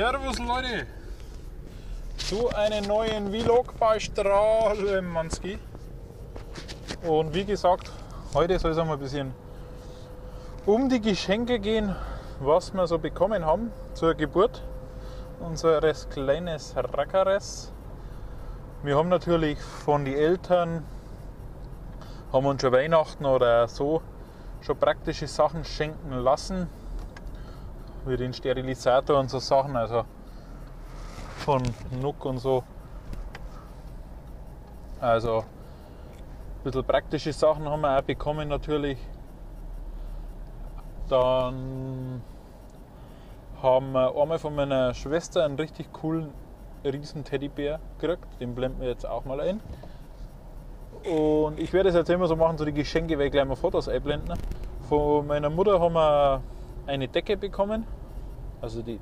Servus Leute zu einem neuen Vlog bei Strahlemannsky. Und wie gesagt, heute soll es einmal ein bisschen um die Geschenke gehen, was wir so bekommen haben zur Geburt unseres kleinen Rackeres. Wir haben natürlich von den Eltern, haben uns schon Weihnachten oder so, schon praktische Sachen schenken lassen, wie den Sterilisator und so Sachen, also von Nook und so. Also ein bisschen praktische Sachen haben wir auch bekommen natürlich. Dann haben wir einmal von meiner Schwester einen richtig coolen riesen Teddybär gekriegt. Den blenden wir jetzt auch mal ein. Und ich werde es jetzt immer so machen, so die Geschenke werde ich gleich mal Fotos einblenden. Von meiner Mutter haben wir eine Decke bekommen, also die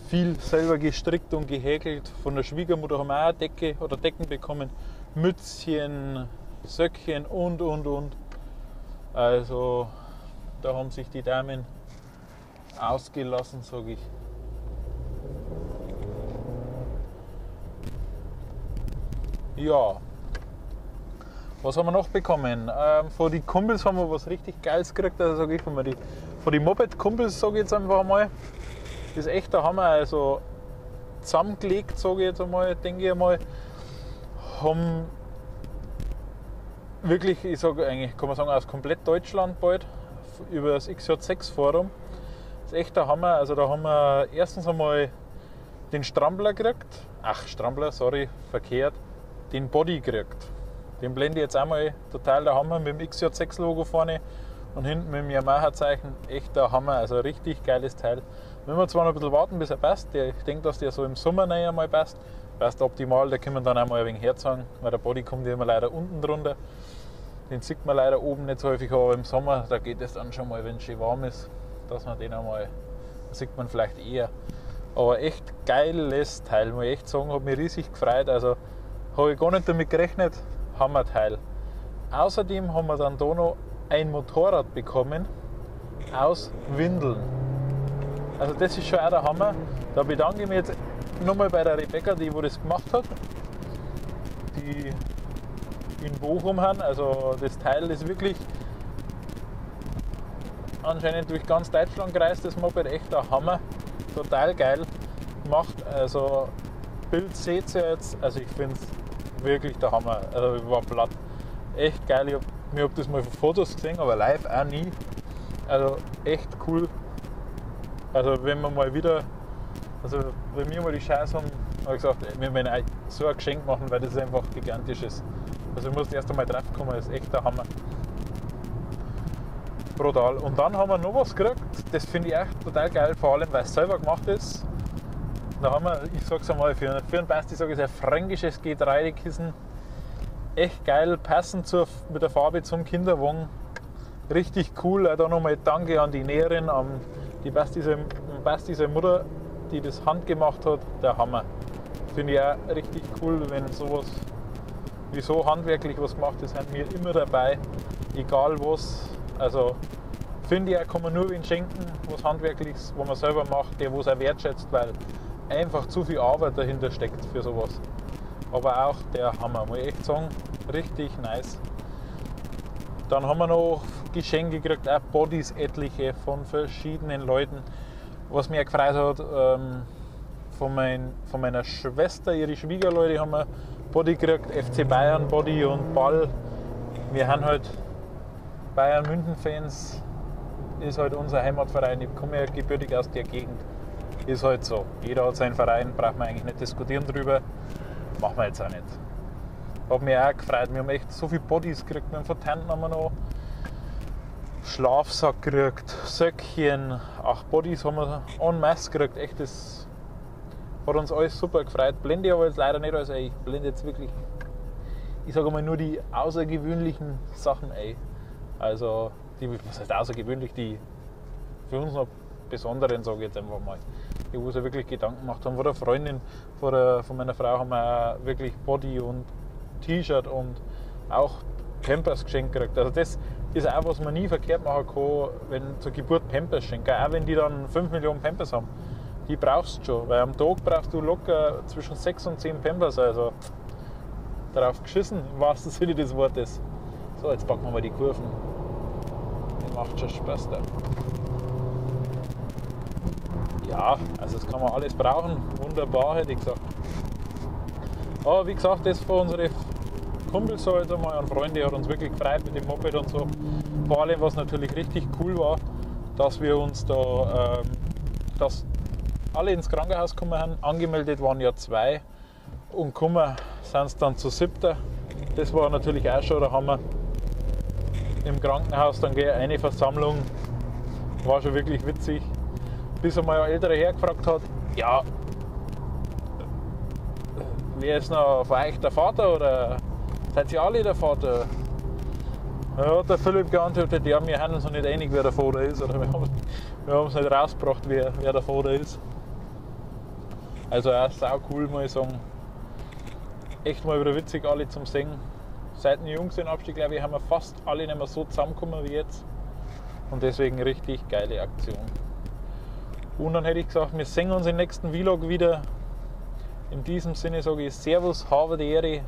viel selber gestrickt und gehäkelt. Von der Schwiegermutter haben wir auch eine Decke oder Decken bekommen, Mützchen, Söckchen und. Also da haben sich die Damen ausgelassen, sag ich. Ja, was haben wir noch bekommen? Von den Kumpels haben wir was richtig Geiles gekriegt, also sag ich, von die Moped-Kumpels, sag ich jetzt einfach mal. Das ist echt der Hammer, also zusammengelegt, sag ich jetzt einmal, denke ich einmal, haben wirklich, ich sag eigentlich, kann man sagen, aus komplett Deutschland bald, über das XJ6-Forum. Das ist echt der Hammer, also da haben wir erstens einmal den Strampler gekriegt, ach Strampler, sorry, verkehrt, den Body gekriegt. Den blende ich jetzt einmal, total der Hammer, mit dem XJ6-Logo vorne und hinten mit dem Yamaha-Zeichen, echt der Hammer, also richtig geiles Teil. Müssen wir zwar noch ein bisschen warten, bis er passt, ich denke, dass der so im Sommer näher mal passt, passt optimal, da können wir dann auch mal ein wenig herzeigen, weil der Body kommt ja immer leider unten drunter. Den sieht man leider oben nicht so häufig, aber im Sommer, da geht es dann schon mal, wenn es schön warm ist, dass man den einmal, sieht man vielleicht eher. Aber echt geiles Teil, muss ich echt sagen, hat mich riesig gefreut, also habe ich gar nicht damit gerechnet, Hammerteil. Außerdem haben wir dann da noch ein Motorrad bekommen aus Windeln. Also das ist schon auch der Hammer. Da bedanke ich mich jetzt nochmal bei der Rebecca, die wo das gemacht hat, die in Bochum haben. Also das Teil ist wirklich anscheinend durch ganz Deutschland gereist, das Moped, echt der Hammer. Total geil gemacht. Also Bild seht ihr jetzt, also ich finde es wirklich der Hammer. Also ich war platt. Echt geil, ich hab das mal von Fotos gesehen, aber live auch nie. Also echt cool. Also wenn wir mal wieder, also wenn wir mal die Chance haben, habe ich gesagt, wir werden so ein Geschenk machen, weil das einfach gigantisch ist. Also ich muss erst einmal drauf kommen, das ist echt der Hammer. Brutal. Und dann haben wir noch was gekriegt, das finde ich echt total geil, vor allem weil es selber gemacht ist. Da haben wir, ich sag's einmal, für den Basti sage ich, ein fränkisches Getreidekissen. Echt geil, passend mit der Farbe zum Kinderwagen. Richtig cool. Auch da nochmal Danke an die Näherin, an die Basti, seine Mutter, die das handgemacht hat. Der Hammer. Finde ich auch richtig cool, wenn sowas, wie so handwerklich was gemacht ist, sind wir immer dabei, egal was. Also finde ich auch, kann man nur wen schenken, was handwerkliches, wo man selber macht, der wo es auch wertschätzt, weil einfach zu viel Arbeit dahinter steckt für sowas. Aber auch der Hammer, muss ich echt sagen, richtig nice. Dann haben wir noch Geschenke gekriegt, auch Bodies etliche von verschiedenen Leuten. Was mich auch gefreut hat, von meiner Schwester, ihre Schwiegerleute haben wir Body gekriegt, FC Bayern Body und Ball. Wir haben halt Bayern München Fans, ist halt unser Heimatverein. Ich komme ja gebürtig aus der Gegend. Ist halt so. Jeder hat seinen Verein, braucht man eigentlich nicht diskutieren drüber. Machen wir jetzt auch nicht. Hat mich auch gefreut. Wir haben echt so viele Bodies gekriegt. Wir haben von Tanten haben wir noch Schlafsack gekriegt, Söckchen, auch Bodies haben wir en masse gekriegt. Echt, das hat uns alles super gefreut. Blende ich aber jetzt leider nicht alles ein. Ich blende jetzt wirklich, ich sage mal, nur die außergewöhnlichen Sachen ein. Also, die, was heißt außergewöhnlich, die für uns noch besonderen, sage ich jetzt einfach mal. Die, wo sie wirklich Gedanken gemacht haben. Von der Freundin, von meiner Frau haben wir auch wirklich Body und T-Shirt und auch Pampers geschenkt gekriegt. Also das ist auch, was man nie verkehrt machen kann, wenn zur Geburt Pampers schenken. Auch wenn die dann 5 Millionen Pampers haben. Die brauchst du schon, weil am Tag brauchst du locker zwischen 6 und 10 Pampers, also drauf geschissen, im wahrsten Sinne des Wortes. So, jetzt packen wir mal die Kurven. Die macht schon Spaß da. Ja, also das kann man alles brauchen. Wunderbar, hätte ich gesagt. Aber wie gesagt, das von unseren Kumpels so jetzt einmal und Freunde hat uns wirklich gefreut mit dem Moped und so. Vor allem, was natürlich richtig cool war, dass wir uns da, dass alle ins Krankenhaus gekommen haben. Angemeldet waren ja 2 und gekommen sind es dann zu 7. Das war natürlich auch schon, da haben wir im Krankenhaus dann gleich eine Versammlung. War schon wirklich witzig. Bis einmal ein älterer Herr gefragt hat, ja, wer ist noch von euch der Vater oder seid ihr alle der Vater? Ja, hat der Philipp geantwortet, ja, wir haben uns noch nicht einig, wer der Vater ist. Oder wir haben es nicht rausgebracht, wer der Vater ist. Also auch sau cool, muss ich sagen. Echt mal wieder witzig, alle zum Singen. Seit dem Junggesellenabschied, glaube ich, haben wir fast alle nicht mehr so zusammengekommen wie jetzt. Und deswegen richtig geile Aktion. Und dann hätte ich gesagt, wir sehen uns im nächsten Vlog wieder. In diesem Sinne sage ich Servus, habe die Ehre.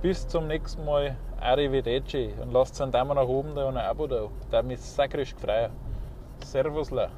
Bis zum nächsten Mal. Arrivederci. Und lasst einen Daumen nach oben da und ein Abo da. Da mich sakrisch gefreut. Servusla.